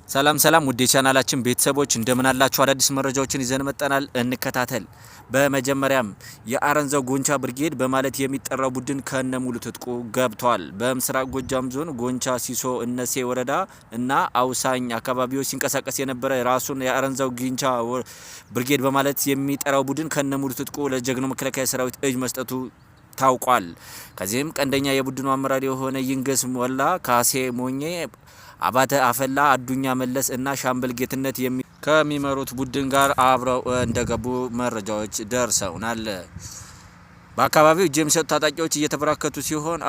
ሰላም ሰላም ውድ የቻናላችን ቤተሰቦች፣ እንደምን አላችሁ? አዳዲስ መረጃዎችን ይዘን መጥተናል። እንከታተል። በመጀመሪያም የአረንዛው ጎንቻ ብርጌድ በማለት የሚጠራው ቡድን ከነ ሙሉ ትጥቁ ገብቷል። በምስራቅ ጎጃም ዞን ጎንቻ ሲሶ እነሴ ወረዳ እና አውሳኝ አካባቢዎች ሲንቀሳቀስ የነበረ ራሱን የአረንዛው ጎንቻ ብርጌድ በማለት የሚጠራው ቡድን ከነ ሙሉ ትጥቁ ለጀግናው መከላከያ ሰራዊት እጅ መስጠቱ ታውቋል። ከዚህም ቀንደኛ የቡድኑ አመራር የሆነ ይንገስ ሞላ፣ ካሴ ሞኜ፣ አባተ አፈላ፣ አዱኛ መለስ እና ሻምበል ጌትነት ከሚመሩት ቡድን ጋር አብረው እንደገቡ መረጃዎች ደርሰውናል። በአካባቢው እጅ የሚሰጡ ታጣቂዎች እየተበራከቱ ሲሆን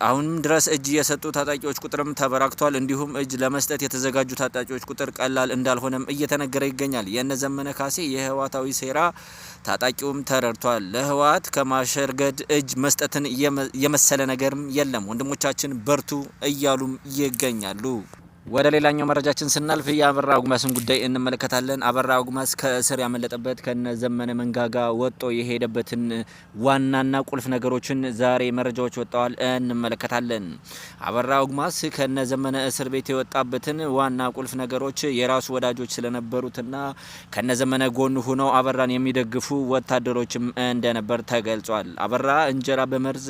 አሁንም ድረስ እጅ የሰጡ ታጣቂዎች ቁጥርም ተበራክቷል። እንዲሁም እጅ ለመስጠት የተዘጋጁ ታጣቂዎች ቁጥር ቀላል እንዳልሆነም እየተነገረ ይገኛል። የነ ዘመነ ካሴ የህወሓታዊ ሴራ ታጣቂውም ተረድቷል። ለህወሓት ከማሸርገድ እጅ መስጠትን የመሰለ ነገርም የለም። ወንድሞቻችን በርቱ እያሉም ይገኛሉ። ወደ ሌላኛው መረጃችን ስናልፍ የአበራ አጉማስን ጉዳይ እንመለከታለን። አበራ አጉማስ ከእስር ያመለጠበት ከነ ዘመነ መንጋጋ ወጦ የሄደበትን ዋናና ቁልፍ ነገሮችን ዛሬ መረጃዎች ወጥተዋል፣ እንመለከታለን። አበራ አጉማስ ከነ ዘመነ እስር ቤት የወጣበትን ዋና ቁልፍ ነገሮች የራሱ ወዳጆች ስለነበሩትና ከነ ዘመነ ጎን ሆነው አበራን የሚደግፉ ወታደሮችም እንደነበር ተገልጿል። አበራ እንጀራ በመርዝ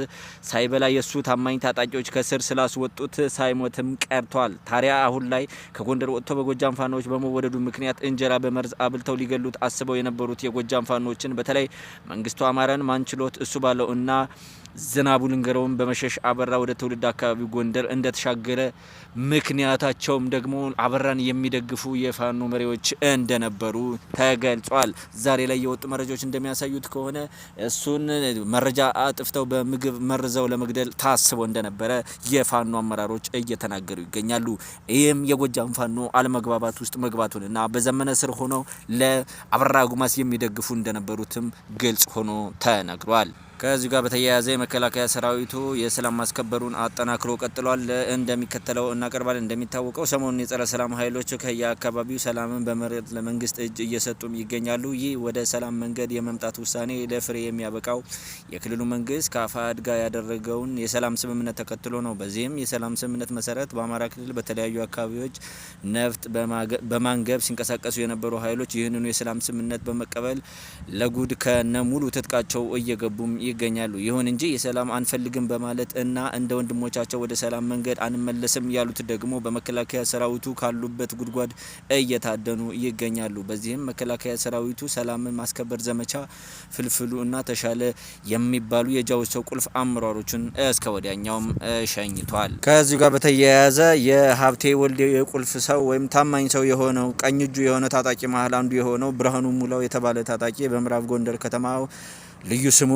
ሳይበላ የሱ ታማኝ ታጣቂዎች ከስር ስላስወጡት ሳይሞትም ቀርቷል። ታዲያ አሁን ላይ ከጎንደር ወጥቶ በጎጃም ፋኖዎች በመወደዱ ምክንያት እንጀራ በመርዝ አብልተው ሊገሉት አስበው የነበሩት የጎጃም ፋኖዎችን በተለይ መንግስቱ አማረን፣ ማንችሎት እሱ ባለው እና ዝናቡ ልንገረውን በመሸሽ አበራ ወደ ትውልድ አካባቢው ጎንደር እንደተሻገረ ምክንያታቸውም ደግሞ አበራን የሚደግፉ የፋኖ መሪዎች እንደነበሩ ተገልጿል። ዛሬ ላይ የወጡ መረጃዎች እንደሚያሳዩት ከሆነ እሱን መረጃ አጥፍተው በምግብ መርዘው ለመግደል ታስቦ እንደነበረ የፋኖ አመራሮች እየተናገሩ ይገኛሉ። ይህም የጎጃም ፋኖ አለመግባባት ውስጥ መግባቱንና በዘመነ ስር ሆነው ለአበራ ጉማስ የሚደግፉ እንደነበሩትም ግልጽ ሆኖ ተነግሯል። ከዚሁ ጋር በተያያዘ የመከላከያ ሰራዊቱ የሰላም ማስከበሩን አጠናክሮ ቀጥሏል። እንደሚከተለው እናቀርባለን። እንደሚታወቀው ሰሞኑን የጸረ ሰላም ኃይሎች ከየአካባቢው ሰላምን በመሬት ለመንግስት እጅ እየሰጡም ይገኛሉ። ይህ ወደ ሰላም መንገድ የመምጣት ውሳኔ ለፍሬ የሚያበቃው የክልሉ መንግስት ከአፋሕድ ጋር ያደረገውን የሰላም ስምምነት ተከትሎ ነው። በዚህም የሰላም ስምምነት መሰረት በአማራ ክልል በተለያዩ አካባቢዎች ነፍጥ በማንገብ ሲንቀሳቀሱ የነበሩ ኃይሎች ይህንኑ የሰላም ስምምነት በመቀበል ለጉድ ከነሙሉ ትጥቃቸው እየገቡም ይገኛሉ። ይሁን እንጂ የሰላም አንፈልግም በማለት እና እንደ ወንድሞቻቸው ወደ ሰላም መንገድ አንመለስም ያሉት ደግሞ በመከላከያ ሰራዊቱ ካሉበት ጉድጓድ እየታደኑ ይገኛሉ። በዚህም መከላከያ ሰራዊቱ ሰላምን ማስከበር ዘመቻ ፍልፍሉ እና ተሻለ የሚባሉ የጃውሰው ቁልፍ አመራሮችን እስከ ወዲያኛውም ሸኝቷል። ከዚሁ ጋር በተያያዘ የሀብቴ ወልዴ የቁልፍ ሰው ወይም ታማኝ ሰው የሆነው ቀኝ እጁ የሆነ ታጣቂ መሀል አንዱ የሆነው ብርሃኑ ሙላው የተባለ ታጣቂ በምዕራብ ጎንደር ከተማ ልዩ ስሙ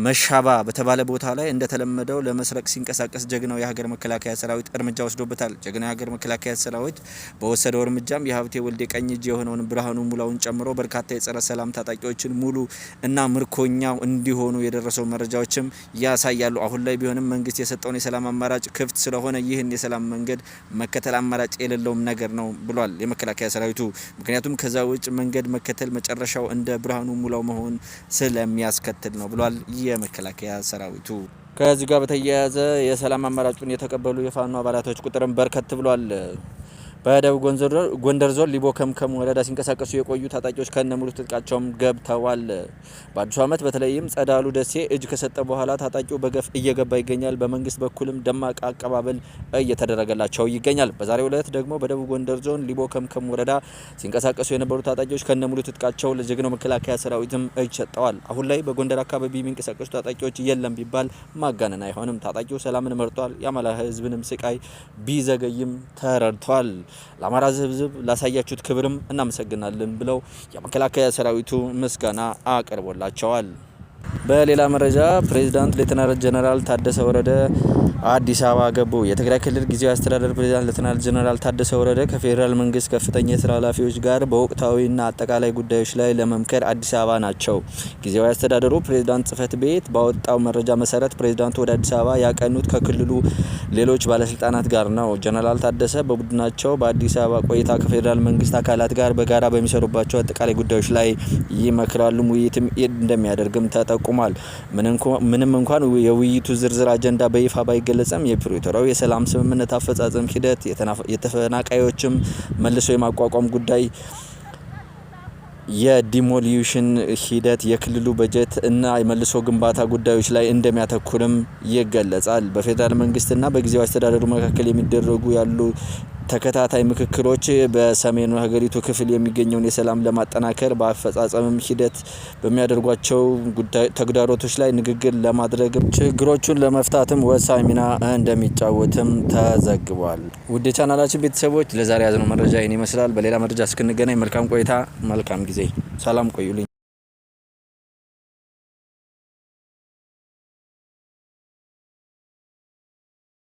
መሻባ በተባለ ቦታ ላይ እንደተለመደው ለመስረቅ ሲንቀሳቀስ ጀግናው የሀገር መከላከያ ሰራዊት እርምጃ ወስዶበታል። ጀግናው የሀገር መከላከያ ሰራዊት በወሰደው እርምጃም የሀብቴ ወልዴ ቀኝ እጅ የሆነውን ብርሃኑ ሙላውን ጨምሮ በርካታ የጸረ ሰላም ታጣቂዎችን ሙሉ እና ምርኮኛው እንዲሆኑ የደረሰው መረጃዎችም ያሳያሉ። አሁን ላይ ቢሆንም መንግስት የሰጠውን የሰላም አማራጭ ክፍት ስለሆነ ይህን የሰላም መንገድ መከተል አማራጭ የሌለውም ነገር ነው ብሏል የመከላከያ ሰራዊቱ። ምክንያቱም ከዛ ውጭ መንገድ መከተል መጨረሻው እንደ ብርሃኑ ሙላው መሆን ስለሚያስከትል ነው ብሏል የመከላከያ ሰራዊቱ። ከዚህ ጋር በተያያዘ የሰላም አማራጩን የተቀበሉ የፋኖ አባላቶች ቁጥርም በርከት ብሏል። በደቡብ ጎንደር ዞን ሊቦ ከምከም ወረዳ ሲንቀሳቀሱ የቆዩ ታጣቂዎች ከነሙሉ ትጥቃቸውም ገብተዋል። በአዲሱ ዓመት በተለይም ጸዳሉ ደሴ እጅ ከሰጠ በኋላ ታጣቂው በገፍ እየገባ ይገኛል። በመንግስት በኩልም ደማቅ አቀባበል እየተደረገላቸው ይገኛል። በዛሬው ዕለት ደግሞ በደቡብ ጎንደር ዞን ሊቦ ከምከም ወረዳ ሲንቀሳቀሱ የነበሩ ታጣቂዎች ከነሙሉ ትጥቃቸው ለጀግናው መከላከያ ሰራዊትም እጅ ሰጥተዋል። አሁን ላይ በጎንደር አካባቢ የሚንቀሳቀሱ ታጣቂዎች የለም ቢባል ማጋነን አይሆንም። ታጣቂው ሰላምን መርጧል። የአማራ ሕዝብንም ስቃይ ቢዘገይም ተረድቷል። ለአማራ ሕዝብ ላሳያችሁት ክብርም እናመሰግናለን ብለው የመከላከያ ሰራዊቱ ምስጋና አቅርቦላቸዋል። በሌላ መረጃ ፕሬዚዳንት ሌተናል ጀነራል ታደሰ ወረደ አዲስ አበባ ገቡ። የትግራይ ክልል ጊዜያዊ አስተዳደር ፕሬዚዳንት ሌተናል ጀነራል ታደሰ ወረደ ከፌዴራል መንግስት ከፍተኛ የስራ ኃላፊዎች ጋር በወቅታዊና አጠቃላይ ጉዳዮች ላይ ለመምከር አዲስ አበባ ናቸው። ጊዜያዊ አስተዳደሩ ፕሬዚዳንት ጽህፈት ቤት ባወጣው መረጃ መሰረት ፕሬዚዳንቱ ወደ አዲስ አበባ ያቀኑት ከክልሉ ሌሎች ባለስልጣናት ጋር ነው። ጀነራል ታደሰ በቡድናቸው በአዲስ አበባ ቆይታ ከፌዴራል መንግስት አካላት ጋር በጋራ በሚሰሩባቸው አጠቃላይ ጉዳዮች ላይ ይመክራሉ። ውይይትም እንደሚያደርግም ተጠቁሟል። ምንም እንኳን የውይይቱ ዝርዝር አጀንዳ በይፋ ባይገለጽም እንደተገለጸም የፕሪቶሪያው የሰላም ስምምነት አፈጻጸም ሂደት፣ የተፈናቃዮችም መልሶ የማቋቋም ጉዳይ፣ የ demolition ሂደት፣ የክልሉ በጀት እና የመልሶ ግንባታ ጉዳዮች ላይ እንደሚያተኩርም ይገለጻል። በፌዴራል መንግስትና በጊዜያዊ አስተዳደሩ መካከል የሚደረጉ ያሉ ተከታታይ ምክክሮች በሰሜኑ ሀገሪቱ ክፍል የሚገኘውን የሰላም ለማጠናከር በአፈጻጸምም ሂደት በሚያደርጓቸው ተግዳሮቶች ላይ ንግግር ለማድረግ ችግሮቹን ለመፍታትም ወሳኝ ሚና እንደሚጫወትም ተዘግቧል። ውድ የቻናላችን ቤተሰቦች፣ ለዛሬ ያዝነው መረጃ ይህን ይመስላል። በሌላ መረጃ እስክንገናኝ መልካም ቆይታ፣ መልካም ጊዜ፣ ሰላም ቆዩልኝ።